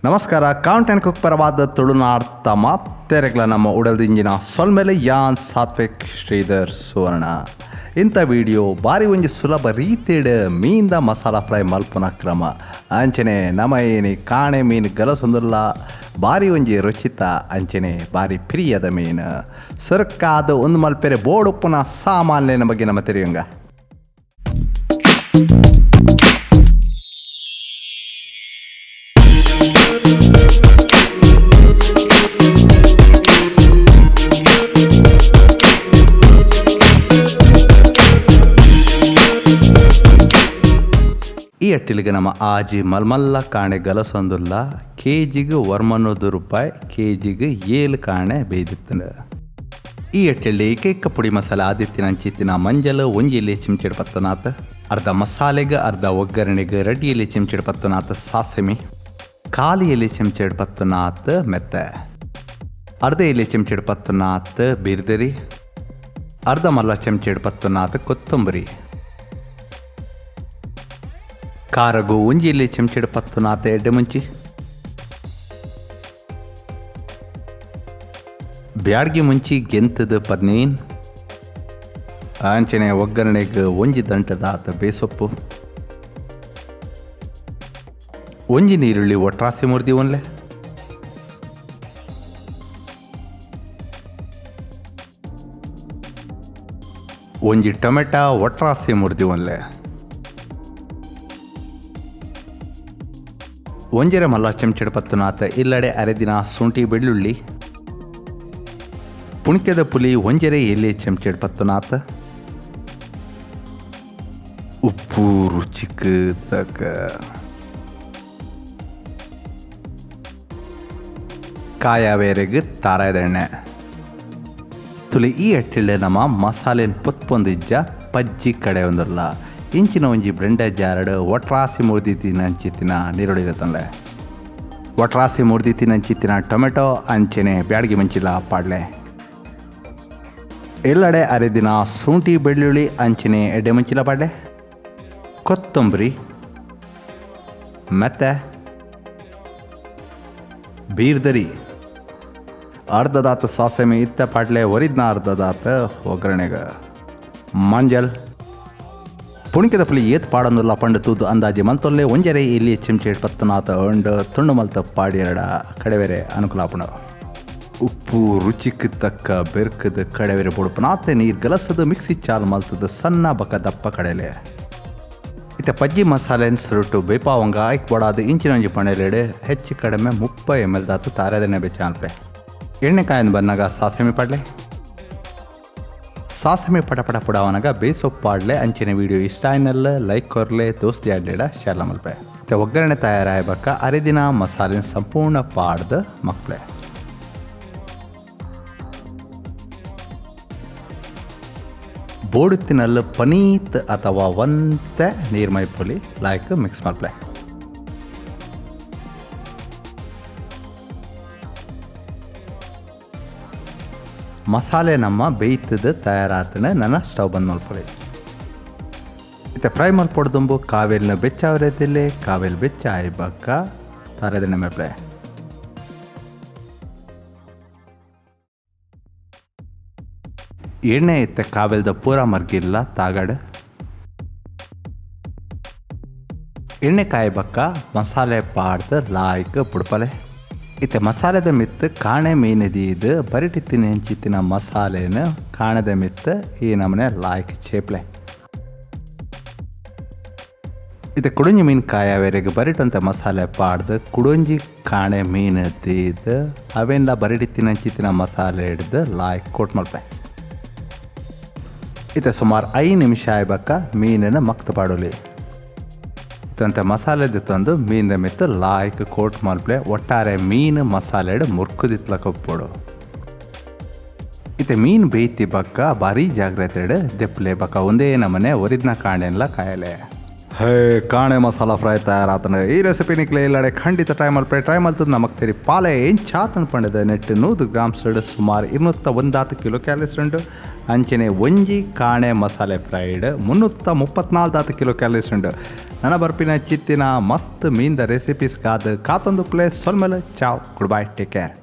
ನಮಸ್ಕಾರ, count and cook ಪರವಾದ ತುಳುನಾಡ್ತ ಮಾತೆರೆಗ್ಲ ನಮ್ಮ ಉಡಲ್ದಿಂಜಿನ ಸೊಲ್ಮೆಲೆ. ಯಾನ್ ಸಾತ್ವಿಕ್ ಶ್ರೀಧರ್ ಸುವರ್ಣ. ಇಂಥ ವಿಡಿಯೋ ಬಾರಿ ಒಂಜಿ ಸುಲಭ ರೀತಿಡ್ ಮೀನ್ದ ಮಸಾಲ ಫ್ರೈ ಮಲ್ಪುನ ಕ್ರಮ. ಅಂಚನೆ ನಮ ಏನಿ ಕಾಣೆ ಮೀನು ಗಲಸೊಂದುಲ್ಲ. ಬಾರಿ ಒಂಜಿ ರುಚಿತ ಅಂಚನೆ ಬಾರಿ ಪ್ರಿಯದ ಮೀನು. ಸುರಕ್ಕಾದ ಒಂದು ಮಲ್ಪೆರೆ ಬೋಡುಪ್ಪುನ ಸಾಮಾನ್ಯನ ಬಗ್ಗೆ ನಮ್ಮ ತೆರಿಯುಂಗ. ಈ ಅಟ್ಟಿಲಿಗೆ ನಮ್ಮ ಆಜಿ ಮಲ್ಮಲ್ಲ ಕಾಣೆ ಗಲಸೊಂದುಲ್ಲ. ಕೆಜಿಗೆ 900 ರೂಪಾಯಿ, ಕೆಜಿಗೆ 7 ಕಾಣೆ ಬೇಯ್ದಿತ್ತಂಡು. ಈ ಅಟ್ಟಿಯಲ್ಲಿ ಏಕೈಕ ಪುಡಿ ಮಸಾಲೆ ಆದಿತ್ತಿನ ಅಂಚಿತ್ತಿನ ಮಂಜಲ್ 1 ಎಲೆ ಚಿಮ್ಚೆಡ್ ಪತ್ತನಾಥ, ಅರ್ಧ ಮಸಾಲೆಗೆ ಅರ್ಧ ಒಗ್ಗರಣೆಗೆ 2 ಎಲೆ ಚಿಮ್ಚೆಡ್ ಪತ್ತನಾಥ ಸಾಸಿಮೆ, 1/4 ಎಲೆ ಚಿಮ್ಚೆಡ್ ಪತ್ತನಾಥ ಮೆತ್ತೆ, ಅರ್ಧ ಎಲೆ ಚಿಮ್ಚೆಡ್ ಪತ್ತನಾಥ ಬಿರ್ದರಿ, ಅರ್ಧ ಮಲ್ಲ ಚಮಚೆಡ್ ಪತ್ತನಾಥ ಕೊತ್ತಂಬರಿ, ಕಾರಗು 1 ಎಲೆ ಚಮಚೆಡ್ ಪತ್ತನಾಥ ಎಡ್ಡೆ ಮುಂಚಿ, ಬ್ಯಾಡ್ಗಿ ಮುಂಚಿ ಗೆಂತದ 15, ಅಂಚನೆ ಒಗ್ಗರಣೆಗೆ 1 ದಂಟದಾತ ಬೇಸೊಪ್ಪು, 1 ನೀರುಳ್ಳಿ ಒಟ್ರಾಸಿ ಮುರ್ದಿ ಒನ್ಲೆ, 1 ಟೊಮೆಟೊ ಒಟ್ರಾಸಿ ಮುರ್ದಿ ಒನ್ಲೆ, 1.5 ಮಲ್ಲ ಚಮಚೆಡ್ ಪತ್ತನಾಥ ಇಲ್ಲಡೆ ಅರೆದಿನ ಶುಂಠಿ ಬೆಳ್ಳುಳ್ಳಿ, ಪುಣ್ಕೆದ ಪುಲಿ 1.5 ಎಲೆ ಚಮಚೆಡ್ ಪತ್ತನಾಥ, ಉಪ್ಪು ರುಚಿಕ್ ತಕ್ಕ, ಕಾಯವೇರೆಗೆ ತಾರಾಯದ ಎಣ್ಣೆ ತುಲಿ. ಈ ಅಟ್ಟಿಳ್ಳೆ ನಮ್ಮ ಮಸಾಲೆನ ಪೊತ್ಪೊಂದಿಜ್ಜ ಪಜ್ಜಿ ಕಡೆ ಒಂದಲ್ಲ. ಇಂಚಿನ ಒಂಜಿ ಬ್ರೆಂಡ ಜಾರಡ್ ಒಟ್ರಾಸಿ ಮುರ್ದಿತ್ತಿನ ಅಂಚಿತ್ತಿನ ನೀರುಳ್ಳಿ ತಂದೆ, ಒಟ್ರಾಸಿ ಮುರ್ದಿತ್ತಿನ ಅಂಚಿತ್ತಿನ ಟೊಮೆಟೊ ಅಂಚೆನೆ ಬ್ಯಾಡಗಿ ಮಂಚಿಲ ಪಾಡ್ಲೆ, ಎಲ್ಲಡೆ ಅರೆದಿನ ಶುಂಠಿ ಬೆಳ್ಳುಳ್ಳಿ ಅಂಚೆನೆ ಎಡ್ಡೆ ಮಂಚಿಲ ಪಾಡ್ಲೆ, ಕೊತ್ತಂಬರಿ ಮತ್ತೆ ಬೀರ್ದರಿ, ಅರ್ಧದಾತ ಸಾಸಮೆ ಇತ್ತ ಪಾಡ್ಲೆ, ಒರಿದ್ನ ಅರ್ಧದಾತ ಒಗ್ಗರಣೆಗ ಮಂಜಲ್, ಪುಣಿಕೆದ ಪುಲಿ ಏತ್ ಪಾಡೊಂದುಲ್ಲ ಪಂಡ ತೂದು ಅಂದಾಜಿ ಮಲ್ತೊಲ್ಲೆ, 1.5 ಎಲ್ಲಿ ಚಿಮ್ಚೆಡ್ ಪತ್ತನಾಥ ಉಂಡು ತುಂಡು ಮಲ್ತ ಪಾಡಿಯರಡ ಕಡೆವೇರೆ ಅನುಕೂಲ ಆಪುಂಡು. ಉಪ್ಪು ರುಚಿಕ್ ತಕ್ಕ ಬೆರ್ಕದ ಕಡೆವೇರೆ ಬೊಡುಪನಾತೆ ನೀರು ಗಲಸದ ಮಿಕ್ಸಿ ಚಾಲ್ ಮಲ್ತದ ಸಣ್ಣ ಬಕ ದಪ್ಪ ಕಡೆಲೆ. ಇತ್ತ ಪಜ್ಜಿ ಮಸಾಲೆನ್ ಸುರುಟು ಬೇಪಾವಂಗ ಐಕ್ ಬಡಾದ ಇಂಚಿನ ಒಂಜಿ ಪಣೆಲೆಡೆ ಹೆಚ್ಚು ಕಡಿಮೆ 30 ml ದಾತು ತಾರೆದೆಣ್ಣೆ ಬೆಚ್ಚ ಅನ್ಪೆ. ಎಣ್ಣೆ ಕಾಯನ್ ಬನ್ನಾಗ ಸಾಸಿಮೆ ಪಾಡ್ಲೆ, ಸಾಸಿಮೆ ಪಟ ಪಟ ಪುಡವನಾಗ ಬೇಸೊಪ್ಪು ಪಾಡ್ಲೆ. ಅಂಚಿನ ವಿಡಿಯೋ ಇಷ್ಟ ಆಯ್ನಲ್ಲ ಲೈಕ್ ಕೊರ್ಲೆ, ದೋಸ್ತಿ ಆಡ್ಲೇಡ ಶೇರ್ಲ ಮಲ್ಪೆ. ಮತ್ತೆ ಒಗ್ಗರಣೆ ತಯಾರಾಯಬಕ್ಕ ಅರಿದಿನ ಮಸಾಲೆನ ಸಂಪೂರ್ಣ ಪಾಡ್ದ ಮಕ್ಕಳೆ. ಬೋಡುತ್ತಿನಲ್ಲಿ ಪನೀತ್ ಅಥವಾ ಒಂತೆ ನೀರ್ಮೈ ಪುಲಿ ಲಾಯ್ಕ್ ಮಿಕ್ಸ್ ಮಲ್ಪಲೆ. ಮಸಾಲೆ ನಮ್ಮ ಬೇಯ್ತದ ತಯಾರಾತನ ನನ್ನ ಸ್ಟವ್ ಬಂದ್ ಮಲ್ಪೊಳಿ. ಇತ್ತೆ ಫ್ರೈ ಮಲ್ಪೊಡ್ದುಂಬು ಕಾವೇಲಿನ ಬೆಚ್ಚಾವರೆದಿಲ್ಲೆ, ಕಾವೇಲಿ ಬೆಚ್ಚ ಆಯ್ ಬಕ್ಕ ತಾರೆದೆಣ್ಣೆ ಮೇಪ್ಲೆ. ಎಣ್ಣೆ ಇತ್ತೆ ಕಾವೇಲ್ದ ಪೂರ ಮರ್ಗಿಲ್ಲ ತಾಗಡ್. ಎಣ್ಣೆ ಕಾಯಿ ಬಕ್ಕ ಮಸಾಲೆ ಪಾಡ್ದು ಲಾಯ್ಕ್ ಪುಡ್ಪಲೆ. ಇತ್ತೆ ಮಸಾಲೆದ ಮಿತ್ತು ಕಾಣೆ ಮೀನದೀದು ಬರಿಟಿತ್ತಿನ ಹೆಂಚಿತ್ತಿನ ಮಸಾಲೆನ ಕಾಣದ ಮಿತ್ತು ಈ ನಮನೆ ಲಾಯ್ಕ್ ಚೇಪ್ಲೆ. ಇತ್ತೆ ಕುಡುಂಜಿ ಮೀನು ಕಾಯವೇರೆಗೆ ಬರಿಟಂತ ಮಸಾಲೆ ಪಾಡ್ದು ಕುಡುಂಜಿ ಕಾಣೆ ಮೀನು ತೀದು ಅವೆಲ್ಲ ಬರಿಟಿತ್ತಿನ ಹೆಂಚಿತ್ತಿನ ಮಸಾಲೆ ಹಿಡ್ದು ಲಾಯ್ಕ್ ಕೋಟ್ ಮಲ್ಪೆ. ಇತ್ತೆ ಸುಮಾರು 5 ನಿಮಿಷ ಆಯ್ಬಕ್ಕ ಮೀನನ್ನು ಮಕ್ತ ಪಾಡೋಲಿ. ಇತ್ತಂತೆ ಮಸಾಲೆ ತಂದು ಮೀನ ಮಿತ್ತು ಲಾಯ್ಕ್ ಕೋಟ್ ಮಲ್ಪ್ಲೆ. ಒಟ್ಟಾರೆ ಮೀನು ಮಸಾಲೆ ಮುರ್ಕುದಿತ್ಲ ಕಪ್ಪೋಡು. ಇತ್ತೆ ಮೀನು ಬೇಯ್ತಿ ಬಕ್ಕ ಭಾರಿ ಜಾಗ್ರತೆ ದೆಪ್ಪಲೆ ಬಕ್ಕ ಒಂದೇ ನಮನೆ ಒರಿದ್ನ ಕಾಣೆಲ್ಲ ಕಾಯಲೆ. ಹೇ ಕಾಣೆ ಮಸಾಲ ಫ್ರೈ ತಯಾರಾತನ. ಈ ರೆಸಿಪಿ ನಿಕ್ಲೆ ಇಲ್ಲಡೆ ಖಂಡಿತ ಟ್ರೈ ಮಲ್ಪೆ. ಟ್ರೈ ಮಲ್ತದ ನಮಕ್ ತೆರಿ ಪಾಲೆ ಏನ್ ಚಾತನ್ ಪಂಡದ ನೆಟ್ 100 ಗ್ರಾಮ್ಸ್ ಸುಮಾರು 201 ಕಿಲೋ ಕ್ಯಾಲೋರೀಸ್ ಉಂಟು. ಅಂಚನೆ ಒಂಜಿ ಕಾಣೆ ಮಸಾಲೆ ಫ್ರೈಡ್ 334 ದಾತ್ ಕಿಲೋ ಕ್ಯಾಲರೀಸ್ ಉಂಡು. ನನ ಬರ್ಪಿನ ಚಿತ್ತಿನ ಮಸ್ತ್ ಮೀನ್ದ ರೆಸಿಪೀಸ್ ಗಾದ್ ಕಾತೊಂದು ಪ್ಲೇಸ್. ಸೊಲ್ಮೆಲು, ಚಾವ್, ಗುಡ್ ಬೈ, ಟೇಕ್ ಕೇರ್.